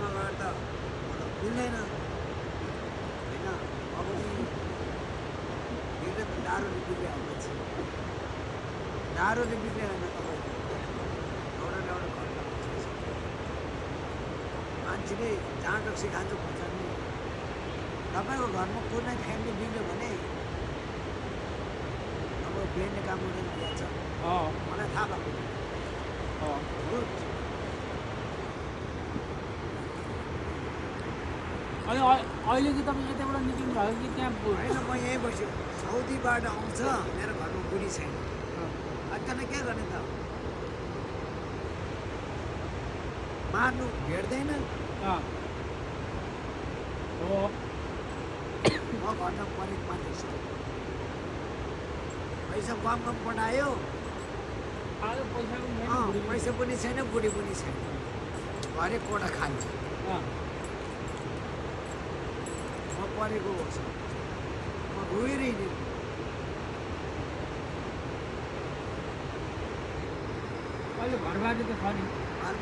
आमाबाट त मिल्दैन होइन। अब एकदम दारूले बिग्रियो मान्छे, दारूले बिग्रियो होइन तपाईँको एउटा घटना मान्छेले जहाँ रक्सी खान्छ भन्छ नि। तपाईँको घरमा कुनै फ्यामिली बिग्रियो भने अब ब्रेनले काम गर्दैन याद छ मलाई थाहा भएको अनि अहिले चाहिँ तपाईँ यताबाट निस्किनु भएको कि त्यहाँ होइन। म यहीँ बस्यो, साउदीबाट आउँछ मेरो घरमा बुढी छैन, अचानक के गर्ने त मार्नु भेट्दैन। हो म घरमा परेको मान्छे छु, पैसा कम पठायो, पैसा पनि छैन, बुढी पनि छैन, घरे कोठा खाली, म परेको होस् म रोइरहने। अहिले घरबारी त छ नि, घरमा